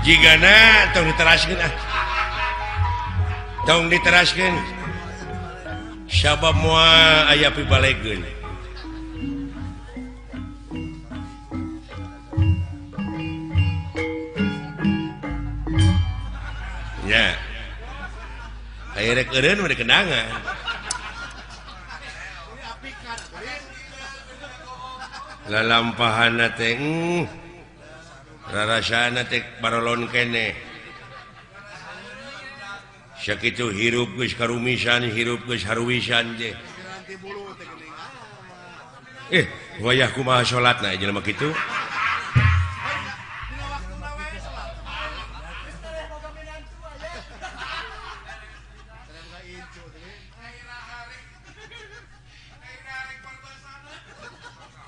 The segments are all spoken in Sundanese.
Jigana tong diteraskeun ah. Tong diteraskeun. Sabab moal aya pibalegeun. Nya. Aya rek eureun mah kenangan. Lalampahanna teh rarasana teh barolon keneh. Sakitu hirup geus karumisan, hirup geus haruwisan teh. Wayah kumaha salatna jelema kitu?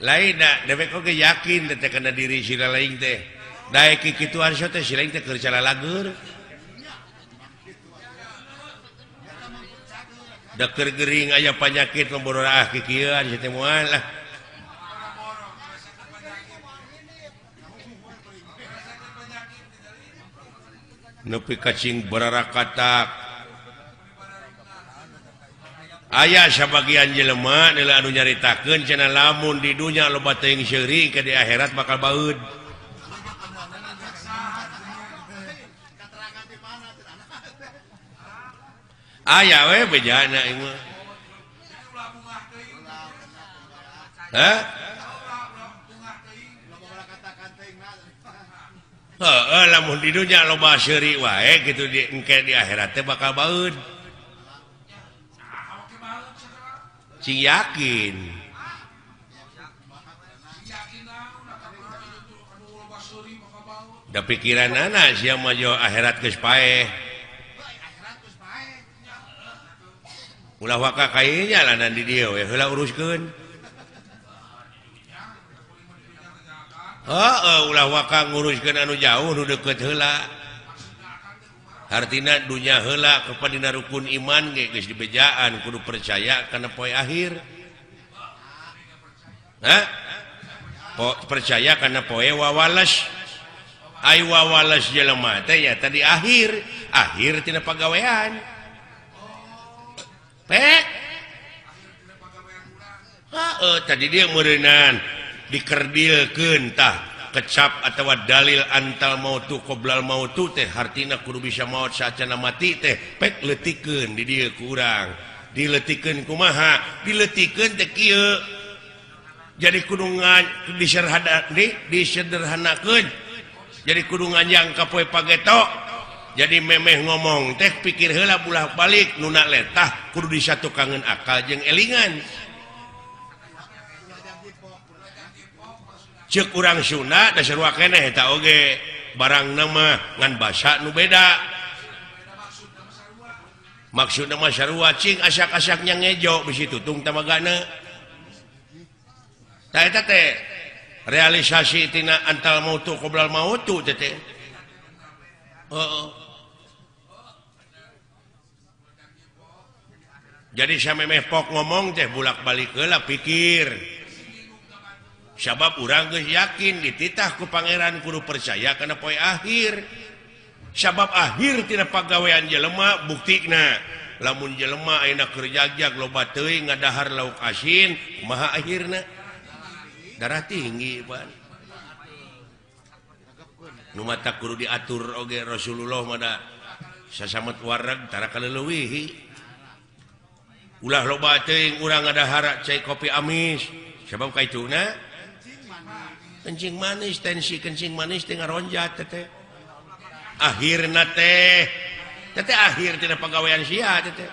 Lain da dewek oge yakin teh kana diri sila lain teh. Daek kikituan so teh si lain teh keur calalager. Da keur gering aya panyakit membororaah kikieuan si teh moal lah. Nepi kacing bararakatak. Aya sabagian jelema nila anu nyaritakeun cenah lamun di dunya loba teuing seuri ke di akhirat bakal baeud. Aya we bejana ieu mah. Hah? Heeh, lamun di dunya loba seuri wae kitu di engke di akhirat teh bakal baeud. Cing yakin. Da pikiranana sia mah jo akhirat geus paeh. Ulah waka kainya lanan di dieu we heula uruskeun. Heeh, ulah waka nguruskeun anu jauh nu deukeut heula. Hartina dunya heula kepada rukun iman ge geus dibejaan kudu percaya kana poe akhir. Hah? Po, percaya kana poe wawales. Ai wawales jelema teh nya tadi akhir, akhir tina pagawean. Pek. Heeh, tadi dia meureunan dikerdilkeun tah. Kecap atau dalil antal mautu qoblal mautu teh hartina kudu bisa maut saacana mati teh pek leutikeun di dieu ku urang dileutikeun kumaha dileutikeun teh kieu jadi kudu disederhanakeun jadi kudu nganjang ka poe pageto jadi memeh ngomong teh pikir heula bulah balik nu na letah kudu disatukangeun akal jeung elingan. Cek urang Sunda dasar keneh eta oge barang nama ngan basa nu beda maksudna mah sarua cing asak-asaknya ngejo bisi tutung tamagana tah eta teh realisasi tina antal mautu qoblal mautu teh teh heeh. Jadi samemeh pok ngomong teh bulak-balik heula pikir. Sabab urang geus yakin dititah ku pangeran kudu percaya kana poe akhir. Sabab akhir tina pagawean jelema buktina lamun jelema ayeuna keur jagjag loba teuing ngadahar lauk asin kumaha akhirna darah tinggi pan. Nu mata kudu diatur oge Rasulullah mah da sasamet wareg tara kaleuwihi. Ulah loba teuing urang ngadahar cai kopi amis sabab kaituna kencing manis, tensi kencing manis teh ngaronjat teteh. Akhirna teh teteh akhir tina pagawean sia teteh.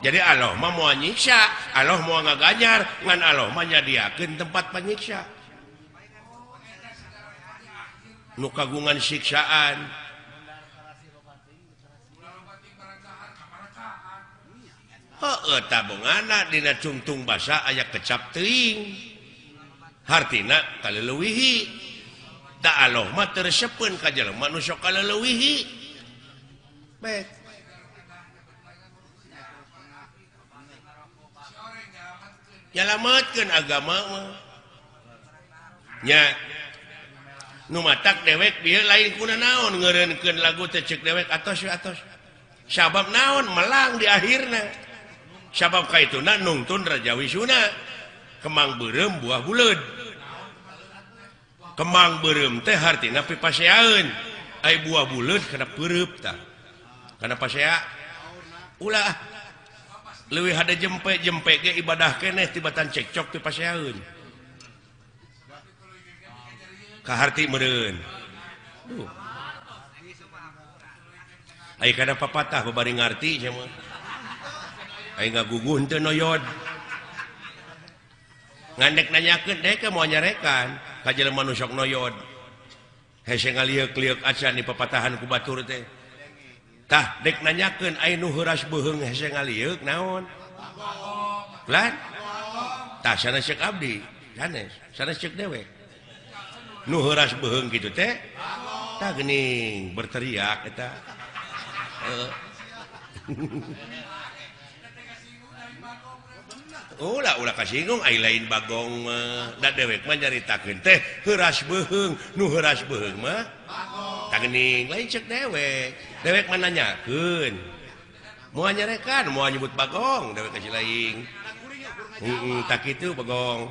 Jadi Allah mah moal nyiksa, Allah moal ngaganjar, ngan Allah mah nyadiakeun tempat panyiksa. Nu kagungan siksaan. Heeh tabungana dina cungtung basa aya kecap teuing. Hartina kaleuwihi. Da Allah mah teu resepeun ka jelema nu sok kaleuwihi. Baik. Nyalametkeun agama mah. Nya nu matak dewek bieu lain kuna naon ngeureunkeun lagu teh ceuk dewek atos we atos. Sabab naon melang di akhirna. Sabab kaituna nungtun Raja Wisuna. Kemang beureum buah buleud. Kemang beureum teh hartina pipaseaeun. Ai buah buleud kana peureup tah. Kana pasea ulah leuwih hade jempe-jempe ge ibadah keneh tibatan cekcok pipaseaeun. Kaharti meureun. Duh. Ai kana papatah babari ngarti sia mah. Ai ngaguguh henteu noyod. Ngandek nanyakeun dek moal nyarekan ka jelema nu sok noyod. Hese ngalieuk-lieuk acan di papatahan ku batur teh. Tah dek nanyakeun ai nu heuras beuheung hese ngalieuk naon? Lan? Tah sanes ceuk abdi, sanes, sanes ceuk dewek. Nu heuras beuheung kitu teh tah geuning berteriak eta. Ulah ulah kasinggung ai lain bagong mah. Da dewek mah nyaritakeun teh heuras beuheung, nu heuras beuheung mah tah geuning lain ceuk dewek. Dewek mah nanyakeun. Moal nyarekan, moal nyebut bagong, dewek kasih lain. Heeh, tah kitu bagong.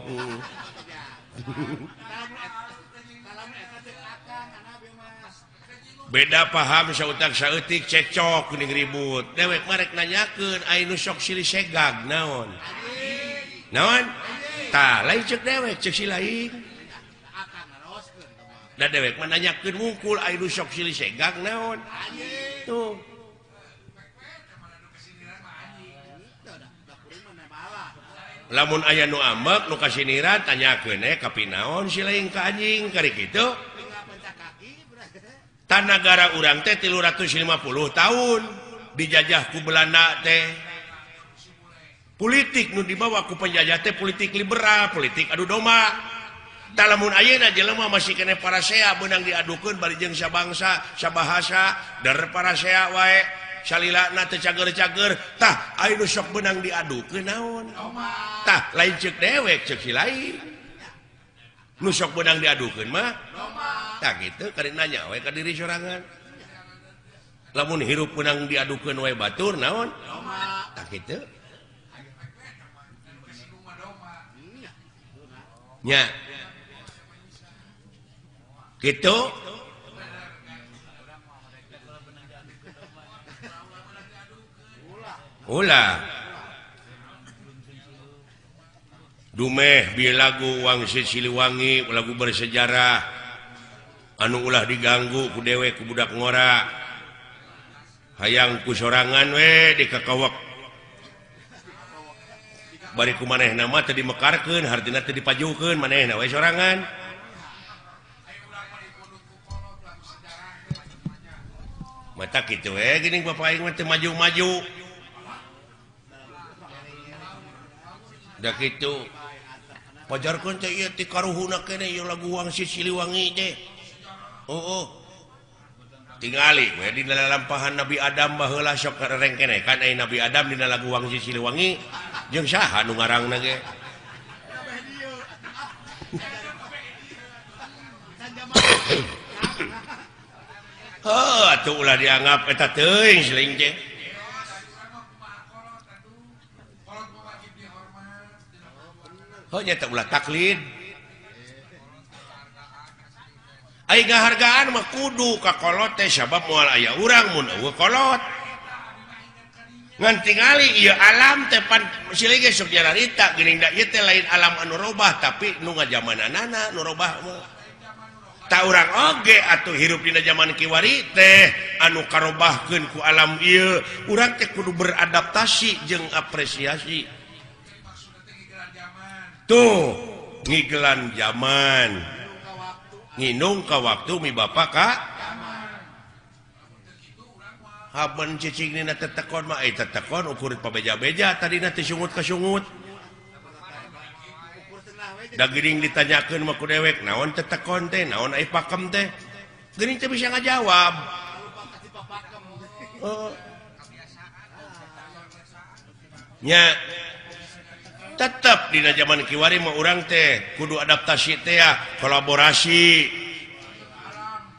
Beda paham sautak saeutik cekcok geuning ribut. Dewek mah rek nanyakeun ai nu sok silih segag naon. Naon? Tah lain ceuk dewek ceuk si lain. Da dewek mah nanyakeun wungkul ai nu sok silih segag naon. Tuh. Lamun aya nu ambek nu kasiniran tanyakeun kapinaon si lain ka anjing kari kitu. Tanagara urang teh 350 tahun dijajah ku Belanda teh. Politik nu dibawa ku penjajah teh politik liberal, politik adu domba. Tah lamun ayeuna jelema masih keneh parasea beunang diadukeun bari jeung sabangsa, sabahasa, der parasea wae salilana teu cager-cager. Tah aya nu sok beunang diadukeun naon? Tah lain ceuk dewek ceuk si lain. Nu sok beunang diadukeun mah tah kitu kari nanya we ka diri sorangan. Lamun hirup beunang diadukeun wae batur naon? Tah kitu. Nya. Kitu. Ulah. Dumeh bi lagu Wangsit Siliwangi lagu bersejarah anu ulah diganggu ku dewek ku budak ngora. Hayang ku sorangan we dikakawak. Bari ku manehna mah teu dimekarkeun, hartina teu dipajukeun manehna we sorangan. Mata kitu we geuning bapak aing mah teu maju-maju. Da kitu. Pajarkeun teh ieu ti karuhuna keneh ieu lagu Wangsit Siliwangi teh. Oh. Tingali we dina lalampahan Nabi Adam baheula sok rengkeneh kan ai Nabi Adam dina lagu Wangsit Siliwangi jeung saha nu ngarangna ge. Heuh atuh ulah dianggap eta teuing siling teh. Heuh nya teh ulah taklid. Ai ngahargaan mah kudu ka kolot teh sabab moal aya urang mun eueuh kolot. Ngan tingali ieu alam teh pan silih ge sok nyararita geuning da ieu teh lain alam anu robah tapi nu ngajamananana nu robah mah. Ta urang oge atuh hirup dina jaman kiwari teh anu karobahkeun ku alam ieu, urang teh kudu beradaptasi jeung apresiasi. Tuh ngigelan zaman. Nginung ka waktu mi bapak ka haben cicing dina tetekon mah tetekon ukur pabeja-beja tadina teh sungut ka sungut. Da geuning ditanyakeun mah ku dewek naon tetekon teh naon ai pakem teh. Geuning teh bisa ngajawab. Oh. Nya tetep dina zaman kiwari mah urang teh kudu adaptasi teh ya, kolaborasi.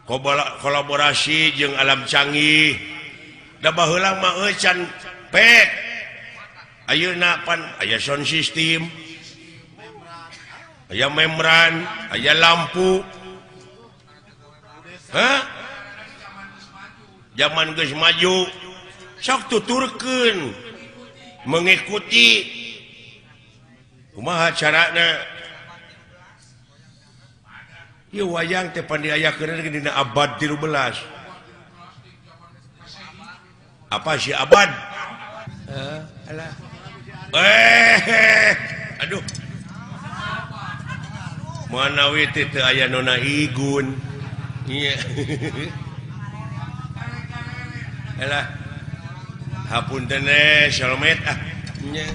Kolaborasi jeung alam canggih. Da baheula mah euy can pek. Ayeuna pan aya sound system. Aya membran, aya lampu. Hah? Zaman geus maju sok tuturkeun mengikuti kumaha carana. Ieu wayang teh pan diayakeun dina abad 13. Apa sih abad? Alah. Aduh. Manawi teh teu aya nona igun. Iya. Alah. Hapunten solmet ah. Nya.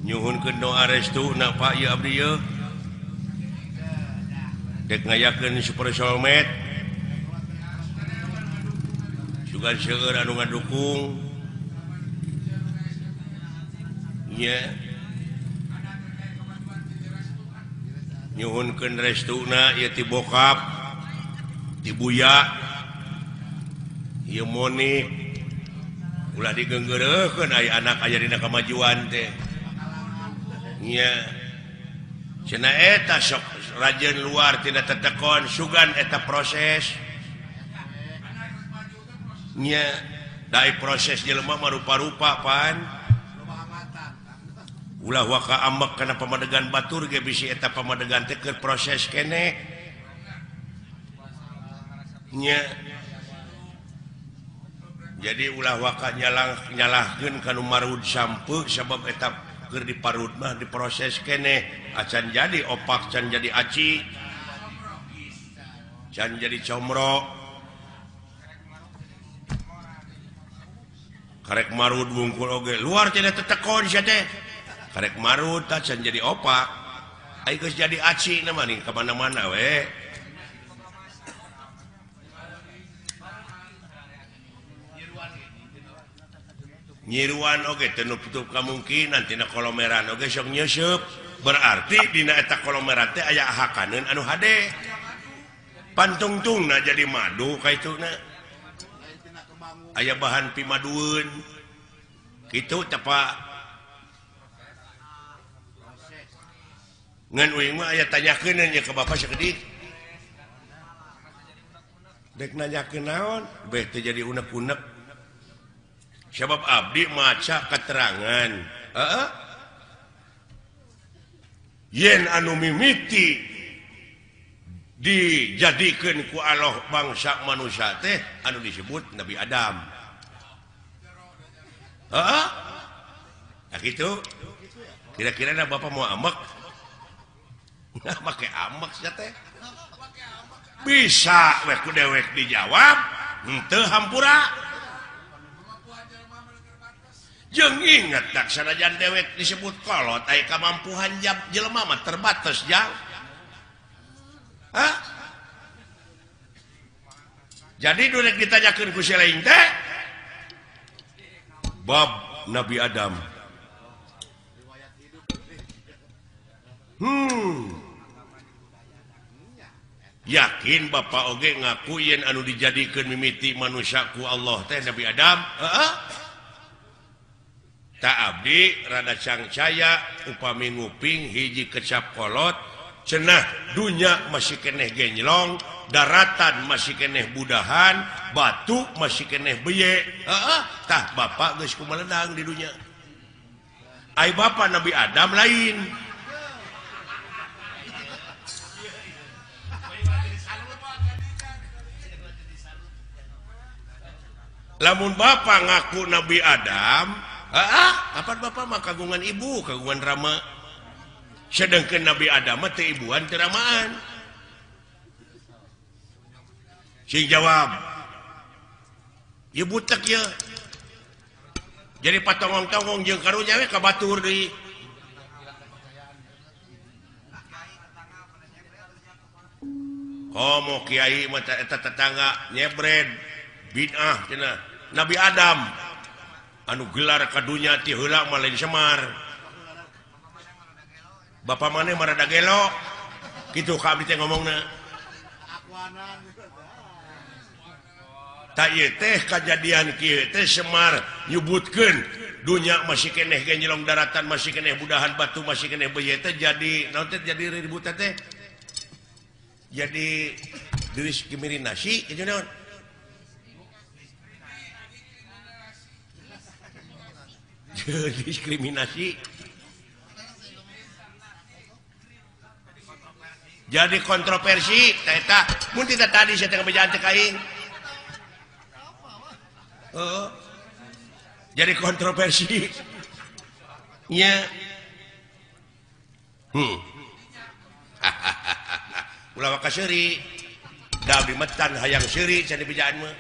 Nyuhunkeun doa restu na Pak ieu abdi ieu. Dek ngayakeun super solmet. Sugan seueur anu ngadukung. Nya. Nyuhunkeun restuna ieu ti bokap, ti buya, ieu Monik. Ulah digeunggeureukeun aya anak aya dina kamajuan teh. Nya. Cenah eta sok rajin luar tidak tetekon sugan eta proses. Nya, dai proses jelema mah rupa-rupa pan. Ulah waka ambek kana pamadegan batur ge bisi eta pamadegan teh keur proses keneh. Nya. Jadi ulah waka nyalahkeun ka nu marud sampeu sabab eta keur diparud mah diproses keneh acan jadi opak can jadi aci can jadi comro karek marud wungkul oge luar tidak tetekon sia teh karek marud tah can jadi opak ai geus jadi aci na mah ning ka mana-mana we nyiruan oge teu nutup kamungkinan tina kolomeran oge sok nyeuseub berarti dina eta kolomeran teh aya hakaneun anu hade pantungtungna jadi madu kaituna aya bahan pimadueun kitu teh Pak ngan uing mah aya tanyakeun nya ka bapak sakedik dek nanyakeun naon beh teu jadi unek-unek sebab abdi maca keterangan yen anu mimiti dijadikeun ku Allah bangsa manusia teh anu disebut Nabi Adam. Heeh. Nah gitu. Kira-kira da bapak mau amek? Nah make amek sia teh. Bisa we ku dewek dijawab, henteu hampura. Jeung inget tak sanajan dewek disebut kolot aya kamampuhan jelema mah terbatas jang. Hah? Jadi durek ditanyakeun ku si lain teh bab Nabi Adam. Yakin bapak oge ngaku yen anu dijadikeun mimiti manusia ku Allah teh Nabi Adam? Heeh. Tak abdi rada cangcaya upami nguping hiji kecap kolot cenah dunya masih keneh genjlong daratan masih keneh budahan batu masih keneh beye. Heeh, tah bapak geus kumaledang di dunya. Ai bapak Nabi Adam lain. Lamun bapak ngaku Nabi Adam Heeh, kapan bapak mah kagungan ibu, kagungan rama. Sedangkan Nabi Adam mah teu ibuan teu ramaan. Sing jawab. Ieu butek ye. Jadi patongong-tongong jeung karunya we ka batur deui. Komo kiai mah eta tetangga nyebred bid'ah cenah. Nabi Adam anu gelar ka dunya ti heula mah lain Semar. Bapak maneh mah rada gelo. Kitu ka abdi teh ngomongna. Tak ieu teh kajadian kieu teh Semar nyebutkeun dunya masih keneh genjelong daratan masih keneh budahan batu masih keneh beuye teh jadi naon teh jadi ribut teh. Jadi diskriminasi itu naon? Diskriminasi. Jadi kontroversi eta mun tidak tadi saya teh bejaan teh ka aing. Heeh. Jadi kontroversi. Nya. Ulah waka seuri. Da abdi metan hayang seuri cenah bejaan mah.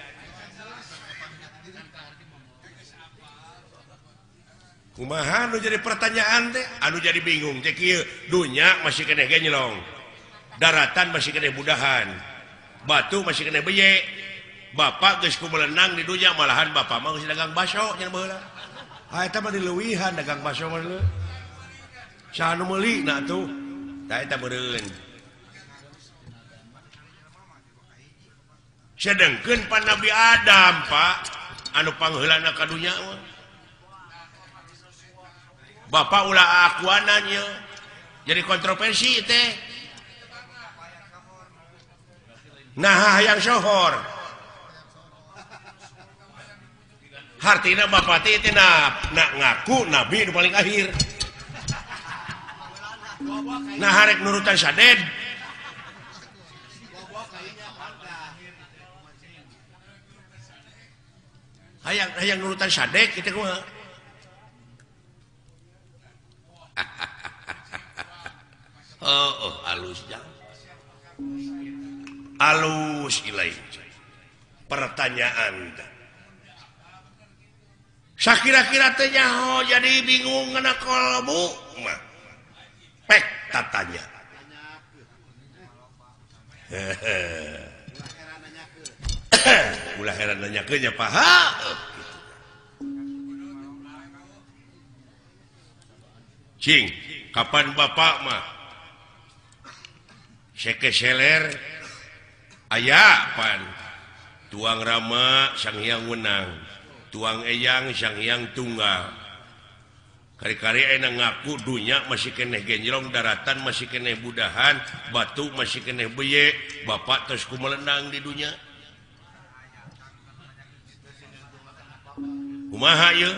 Kumaha nu jadi pertanyaan teh? Anu jadi bingung teh kieu, dunya masih keneh genyelong. Daratan masih keneh budahan. Batu masih keneh beye. Bapak geus kumelenang di dunya malahan bapak mah geus dagang baso nya baheula. Ah eta mah dileuwihan dagang baso mah leuh. Saha nu meuli na atuh? Tah eta meureun. Sedengkeun pan Nabi Adam, Pak, anu pangheulana ka dunya mah. Bapak ulah akuanan ye. Jadi kontroversi teh. Nah hayang sohor. Hartina bapak teh teh nak ngaku nabi nu paling akhir. Nah harek nurutan saded. Hayang hayang nurutan sadek kitu kumaha? Oh, alus jang. Alus ilai. Pertanyaan. Sakira-kira teh nyaho jadi bingung ngena kolbu mah. Pek tatanya. Ulah heran nanyakeun nya Pak. Cing, kapan bapak mah sekeseler aya pan tuang rama sang hyang wenang, tuang eyang sang hyang tunggal. Kari-kari enak ngaku dunya masih keneh genjrong, daratan masih keneh budahan, batu masih keneh beye, bapak terus kumelenang di dunya. Kumaha ieu?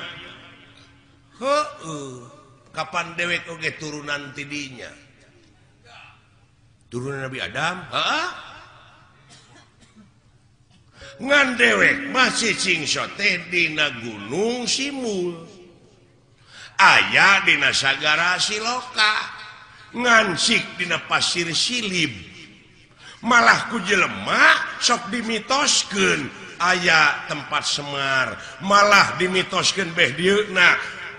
Heueuh, kapan dewek oge turunan tidinya? Turunan Nabi Adam? Heeh. Ngan dewek masih cingso teh dina Gunung Simul. Aya dina Sagara Siloka. Ngansik dina Pasir Silib. Malah ku jelema sok dimitoskeun aya tempat Semar, malah dimitoskeun beh dieuna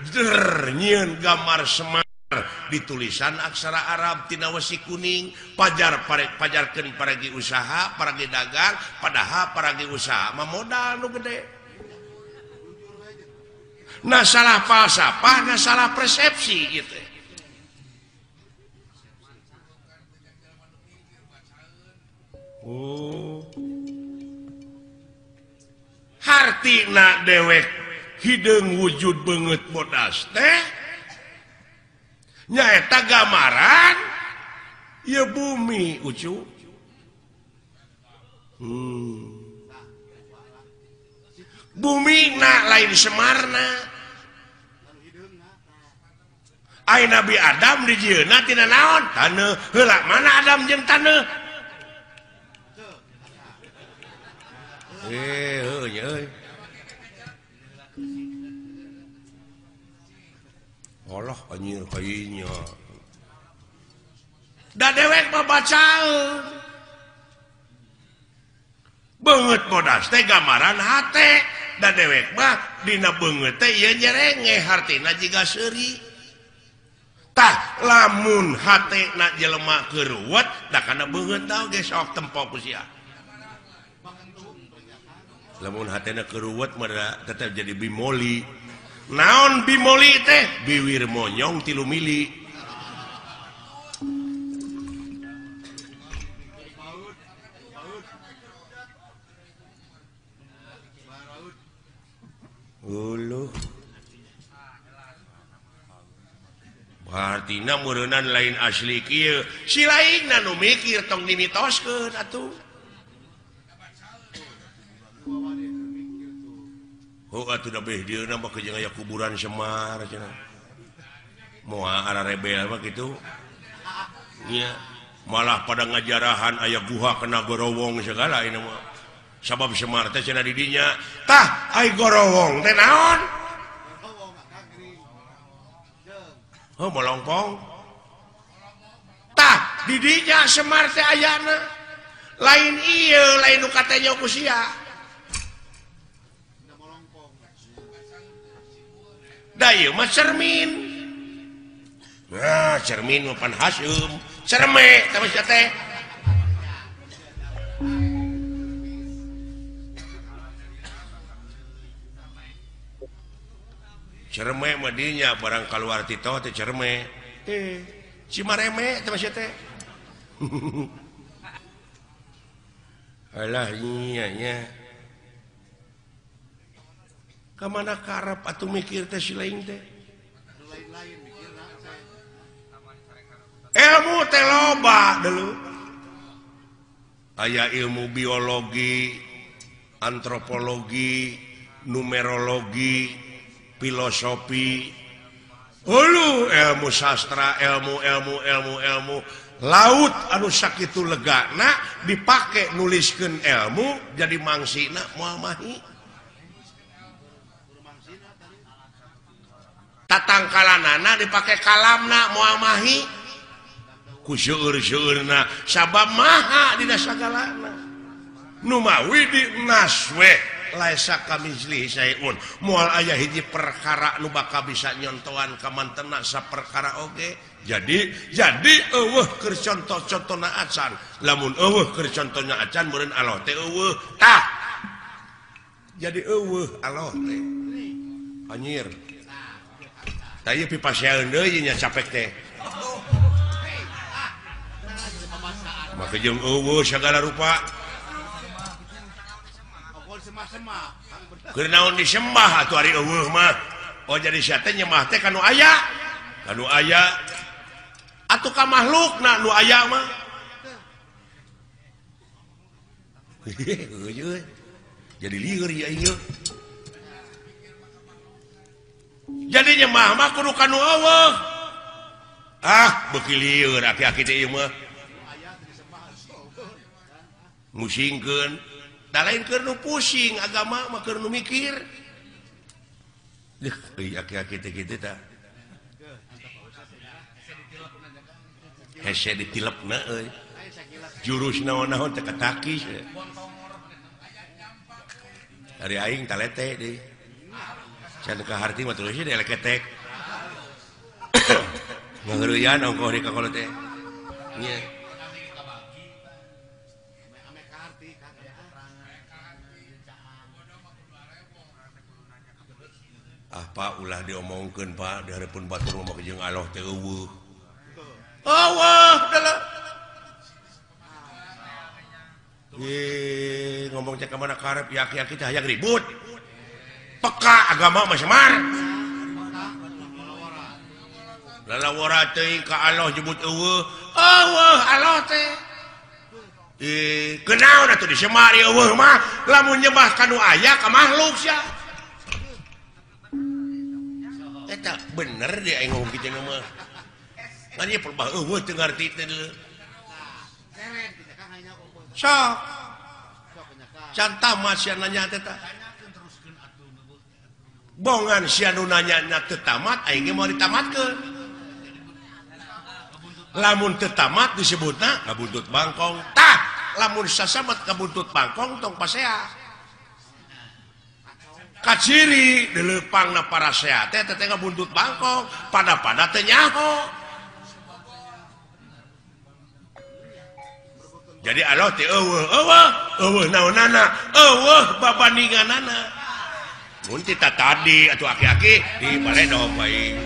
der nyieun gambar Semar ditulisan aksara Arab tina wesi kuning, pajar pajarkeun paragi usaha, paragi dagang, padahal paragi usaha mah modal nu gede. Nah salah falsafah, nah salah persepsi gitu. Oh. Hartina dewek hideung wujud beungeut bodas teh nyaeta gambaran ieu bumi ucu. Bumi na lain Semarna. Ai Nabi Adam dijieunna tina naon? Taneuh. Heula mana Adam jeung taneuh? Heuh nya euy. Allah anjir kayaknya. Da dewek mah bacaeun. Beungeut bodas teh gambaran hate. Da dewek mah dina beungeut teh ieu nyerenge hartina jiga seuri. Tah lamun hatena jelema keur ruwet da kana beungeut oge sok tempo ku sia. Lamun hatena keur ruwet mah tetep jadi bimoli. Naon bimoli teh? Biwir monyong 3 mili. Uluh. Artina meureunnan lain asli kieu. Si lainna nu mikir tong dimitoskeun atuh. Oh atuh da beh dieuna mah jeung aya kuburan Semar cenah. Moal ararebel mah kitu. Nya malah pada ngajarahan aya guha kena gorowong segala ini mah. Sabab Semar teh cenah di dinya. Tah ai gorowong teh naon? Oh molongpong. Tah di dinya Semar teh ayana. Lain ieu lain nu katanya ku sia. Da ieu mah cermin. Nah, cermin mah pan haseum. Cerme teh mah sia teh. Cerme mah dinya barang kaluar tito teh cerme. Teh cimareme teh mah sia teh. Alah nya nya. Ka mana karep atuh mikir teh si lain teh. Ilmu teh loba dulu. Aya ilmu biologi, antropologi, numerologi, filosofi, ulu ilmu sastra, ilmu ilmu ilmu ilmu laut anu sakitu legana dipake nuliskeun ilmu jadi mangsina moal mahi. Tatangkalanana dipake kalamna moal mahi. Ku seueur-seueurna sabab maha dina sagalana. Nu mawi di naswe laisa kamitslihi syai'un. Moal aya hiji perkara nu bakal bisa nyontoan ka mantena saperkara oge. Jadi eueuh keur contoh-contona acan. Lamun eueuh keur contohna acan meureun Allah teh eueuh. Tah. Jadi eueuh Allah teh. Anjir. Tah ieu pipasean deui nya capek teh. Maka jeung eueuh sagala rupa. Keur naon disembah atuh ari eueuh mah. Oh jadi sia teh nyembah teh ka nu aya. Ka nu aya. Atuh ka makhlukna nu aya mah. Jadi lieur ieu ieu. Jadi nyembah mah kudu ka nu eueuh. Ah, beuki lieur aki-aki teh ieu mah. Musingkeun da lain keur nu pusing agama mah keur nu mikir. Deuh euy aki-aki teh kitu tah. Hese ditilepna euy. Jurus naon-naon teh katakis. Ari aing talete deui. Can ka harti mah terus deui leketek. Ngageureuyan ongkoh di ka kolot teh. Nya. Ah Pak ulah diomongkeun Pak di hareupeun batur mah jeung Allah teh eueuh. Eueuh dalah. Ye ngomong cek ka mana karep ya aki-aki teh hayang ribut. Peka agama mah Semar. Lalawara teuing ka Allah jebut eueuh. Eueuh Allah teh. Kenaon atuh disemar eueuh mah lamun nyembah ka nu aya ka makhluk sia. Eta bener dia aing ngomong kitu mah. Ngan ieu perbah eueuh teu ngarti teh deuleu. Sok. Can tamat sia nanya teh tah. Bongan sia nu nanya na teu tamat aing ge moal ditamatkeun. Lamun teu tamat disebutna ngabuntut bangkong. Tah, lamun sasamet ngabuntut bangkong tong pasea. Kaciri dileupangna parasea teh teh ngabuntut bangkong, pada-pada teu nyaho. Jadi Allah teh eueuh eueuh eueuh naonana, eueuh babandinganana. Mun ti tadi atuh aki-aki di baledo bae.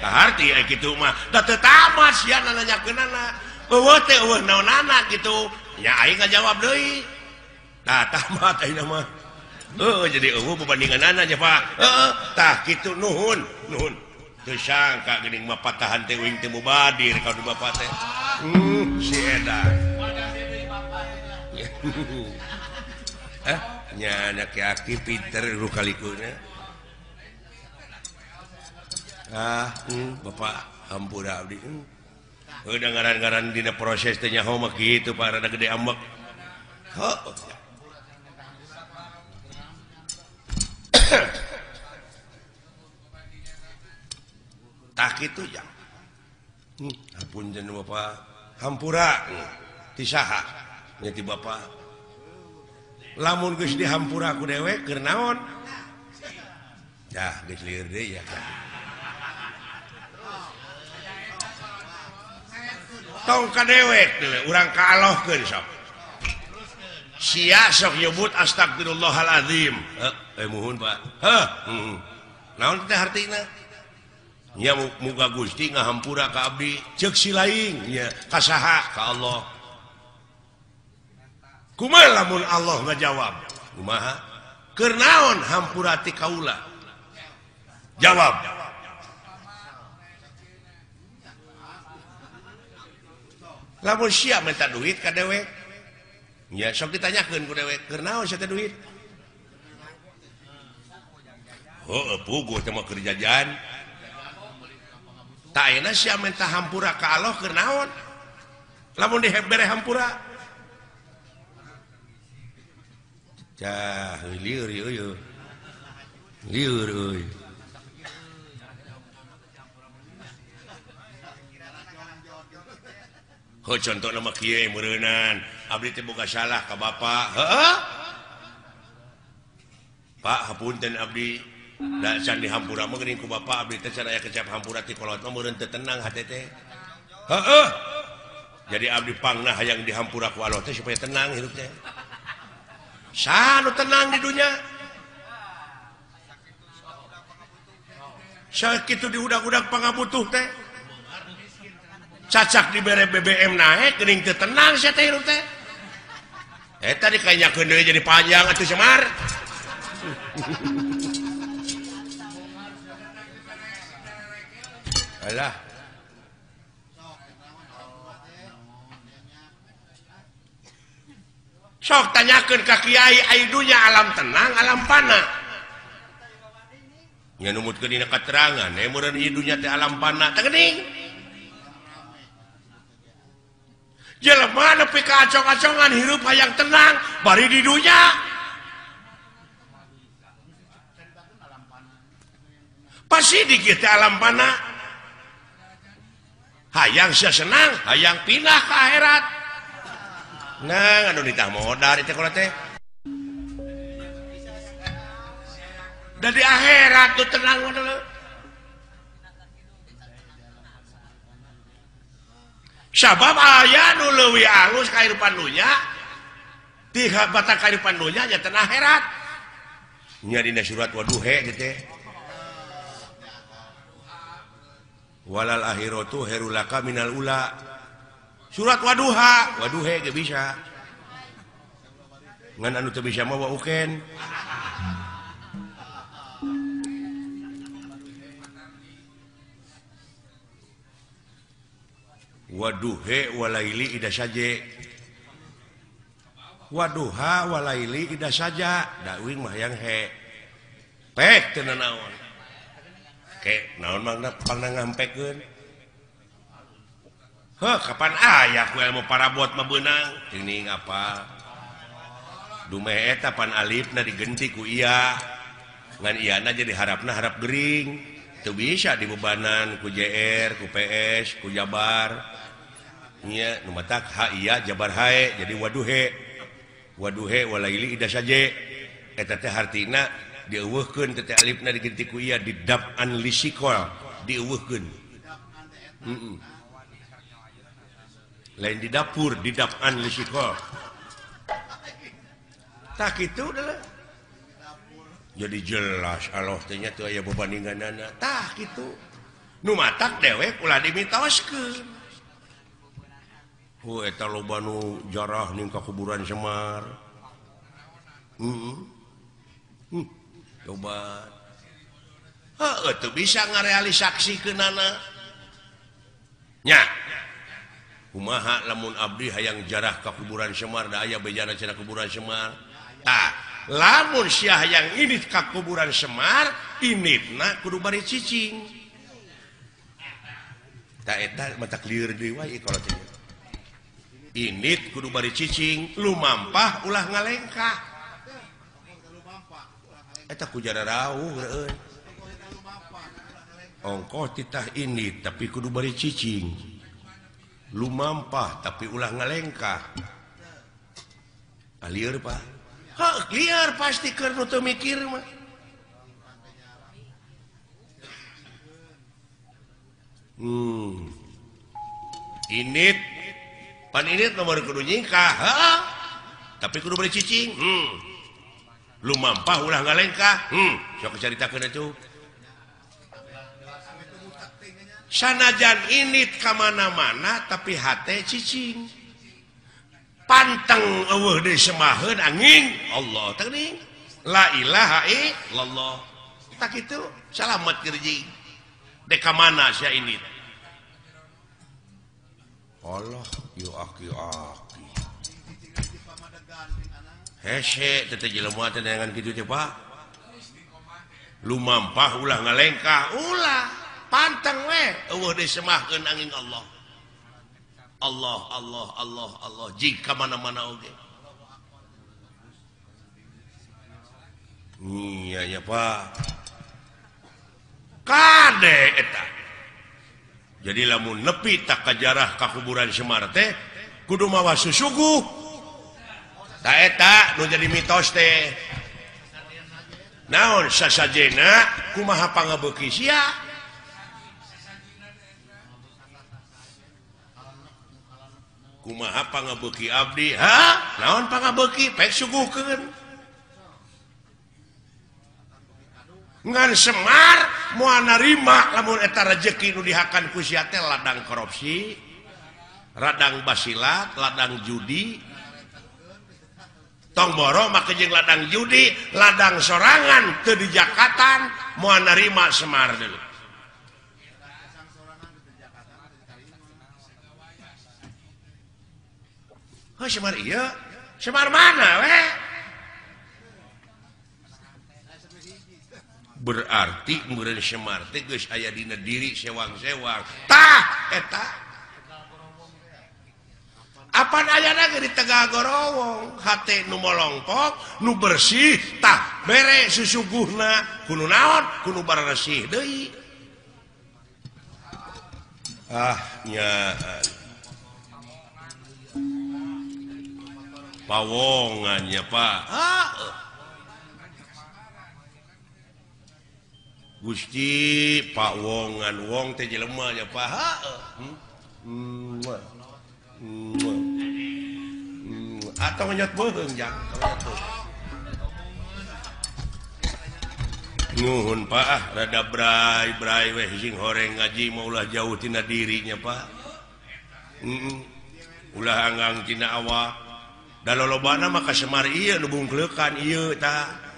Kaharti aya kitu mah da teu tamat sia nanyakeunana. Eueuh teh eueuh naonana kitu. Nya aing ngajawab deui. Tah tamat ayeuna mah. Heuh jadi eueuh babandinganana nya Pak. Heeh tah kitu nuhun nuhun. Teu sangka geuning mah patahan teh uing teh mubadir ka du bapak teh. Si edan. Nya aki-aki pinter rukalikuna. Ah, bapak hampura abdi. Udah ngaran-ngaran dina proses teh nyaho mah kitu Pak rada gede ambek. Heuh. Tah kitu ya. Hapunten bapak. Hampura ti saha nya ti bapak. Lamun geus dihampura ku dewek keur naon? Dah geus lieur deui ya. Tong ka dewek deui urang ka Allahkeun sok. Sia sok nyebut astagfirullahalazim. Heuh, muhun Pak. Heuh, naon teh hartina? Nya muga Gusti ngahampura ka abdi ceuk si laing nya ka saha ka Allah. Kumaha lamun Allah ngajawab? Kumaha? Keur naon hampura ti kaula? Jawab. Lamun sia minta duit ka dewek, nya sok ditanyakeun ku dewek, keur naon sia teh duit? Heuh, puguh teh mah keur jajan. Tak enak sia minta hampura ka Allah keur naon? Lamun dibere hampura. Cah, lieur euy. Lieur euy. Heuh contona mah kieu meureunan, abdi teh boga salah ka bapak. Heuh. Pak, hapunten abdi. Da can dihampura mah geuning ku bapak abdi teh can aya kecap hampura ti kolot mah meureun teu tenang hate teh. Heueuh. Jadi abdi pangna hayang dihampura ku Allah teh supaya tenang hidup teh. Saha nu tenang di dunya? Sakitu diudag-udag pangabutuh teh. Cacak dibere BBM naek geuning teu tenang sia teh hirup teh. Eta dikanyakeun deui jadi panjang atuh Semar. Alah. Sok tanyakeun ka kiai ai dunya alam tenang alam pana. Nya numutkeun dina katerangan meureun ieu dunya teh alam pana teh geuning. Jelema nepi ka acong-acongan hirup hayang tenang bari di dunya. Pasti dikit teh alam pana. Hayang sia senang, hayang pindah ke akhirat. Nah, anu ditah modar itu kalau teh. Dan di akhirat tuh tenang dulu. Sabab aya nu leuwih alus kahirupan dunya, ti batak kahirupan dunya nya tenang akhirat. Nya dina surat waduhe teh. Walal akhiratu herulaka minal ula. Surat waduha, waduhe ge bisa. Ngan anu teu bisa mah wa uken. Waduhe walaili ida saje. Waduha walaili ida saja. Da uing mah yang he. Pek teu nanaon. Ke naon mangna pangna ngampekeun. Heuh kapan aya ku ilmu parabot mah beunang teuing apa. Dumeh eta pan alifna digenti ku iya. Ngan iyana jadi harapna harap gering. Teu bisa dibebanan ku JR, ku PS, ku Jabar. Nya nu matak ha iya Jabar hae jadi waduhe. Waduhe walaili ida saje. Eta teh hartina dieuweuhkeun teh alifna diganti ku iya didab'an lisikol dieuweuhkeun. Heeh. Lain di dapur didab'an lisikol. Tak itu adalah jadi jelas Allah teh nya teu aya bebandinganana. Tah kitu. Nu matak dewek ulah dimitoskeun. Hu eta loba nu jarah ning ka kuburan Semar. Heeh. Coba. Heuh teu bisa ngarealisaksikeunana. Nya. Kumaha lamun abdi hayang jarah ka kuburan Semar da aya bejana cenah kuburan Semar. Tah, lamun sia hayang indit ka kuburan Semar, inditna kudu bari cicing. Tah eta mata lieur deui wae kalau teh. Indit kudu bari cicing, lumampah ulah ngalengkah. Eta ku jara rauh euy. Ongkoh titah indit tapi kudu bari cicing. Lumampah tapi ulah ngalengkah. Lieur Pak. Heuh, lieur pasti keur nu teu mikir mah. Indit pan indit nomor kudu nyingkah, heuh. Tapi kudu bari cicing. Lumampah ulah ngalengkah. Sok caritakeun atuh. Sanajan indit ka mana-mana tapi hate cicing. Panteng eueuh deui semaheun angin Allah teh geuning. La ilaha illallah. Tah kitu salamet kerji. Dek ka mana sia indit? Allah yu aki aki. Hese teh jelema teh neangan kitu teh Pak. Lumampah ulah ngalengkah ulah. Panteng we eueuh deui semahkeun angin Allah. Allah Allah Allah Allah jika mana-mana oge. Iya ya Pak. Kade eta. Jadi lamun nepi tak kajarah ka kuburan Semar teh kudu mawa susuguh. Ta eta nu jadi mitos teh. Naon sasajena kumaha pangabeuki sia? Kumaha pangabeuki abdi? Ha? Naon pangabeuki? Pek suguhkeun. Ngan Semar moal narima lamun eta rejeki nu dihakan ku sia teh ladang korupsi, ladang basilat, ladang judi. Tong boro make jeung ladang judi, ladang sorangan teu dijakatan moal narima Semar deui. Oh, Semar iya, Semar mana weh? Berarti meureun Semar teh geus aya dina diri sewang-sewang. Tah eta. Apan ayana ge di Tegal Gorowong, hate nu molongpok, nu bersih, tah bere susuguhna, kudu naon, kudu baresih deui. Ah nya. Pawongannya Pak. Ah. Gusti Pak Wongan wong teh jelema nya Pak. Atau ngenyot beuheung jang. Nuhun Pak ah rada bray-bray weh sing horeng ngaji mah ulah jauh tina dirinya Pak. Ulah anggang tina awak. Da lolobana mah ka Semar ieu nu bungkleukan ieu tah.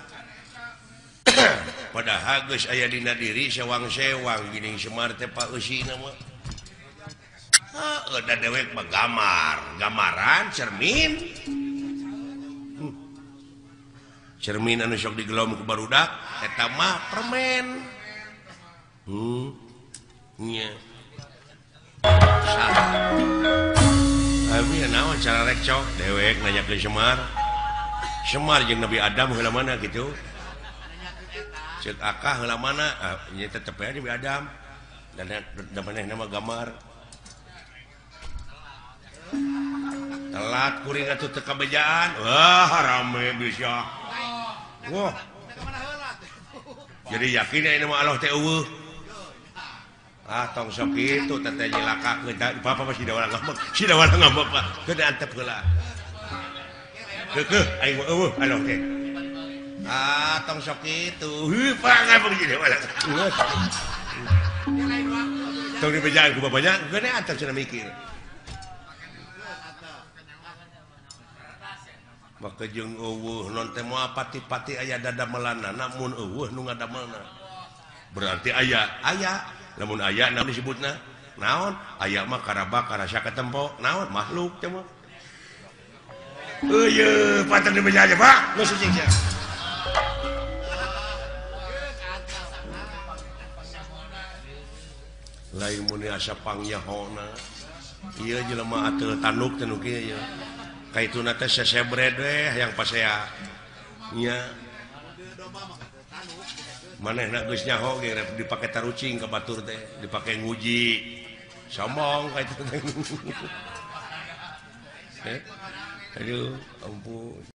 Padahal geus aya dina diri sewang-sewang geuning Semar teh Pak eusina mah. Heuh da dewek mah gamar, gamaran cermin. Cermin anu sok digelom ku barudak eta mah permen. Nya. Salah. Abi naon cara rekcok dewek nanya ke Semar. Semar jeung Nabi Adam heula mana gitu. Cek akah heula mana? Ah, nya tetep aya di Adam. Dan maneh nama gambar. Telat kuring atuh teu kabejaan. Wah, rame bisa. Wah. Jadi yakin aya nama Allah teh eueuh. Ah, tong sok kitu teh teh nyilakakeun. Bapak mah sida urang ngambek. Sida urang ngambek Pak. Keun antep heula. Keukeuh aing mah eueuh Allah teh. Ah, tong sok kitu. Heuh, Pak ngambek sida urang. Tong dibejaan ku bapaknya, geus antep cenah mikir. Maka jeung eueuh non teh moal pati-pati aya dadamelanna mun eueuh nu ngadamelna. Berarti aya, aya. Lamun aya naon disebutna? Naon? Aya mah karaba karasa katempo. Naon? Makhluk teh mah. Eueuh, patah dibeja aja, Pak. Geus cicing sia. Lain mun asa pangyahona. Ieu jelema ateul tanduk teh nu kieu ieu. Kaituna teh sesebred we hayang pasea. Nya. Manehna geus nyaho ge dipake tarucing ka batur teh, dipake nguji. Sombong kaitu teh. Aduh, ampun.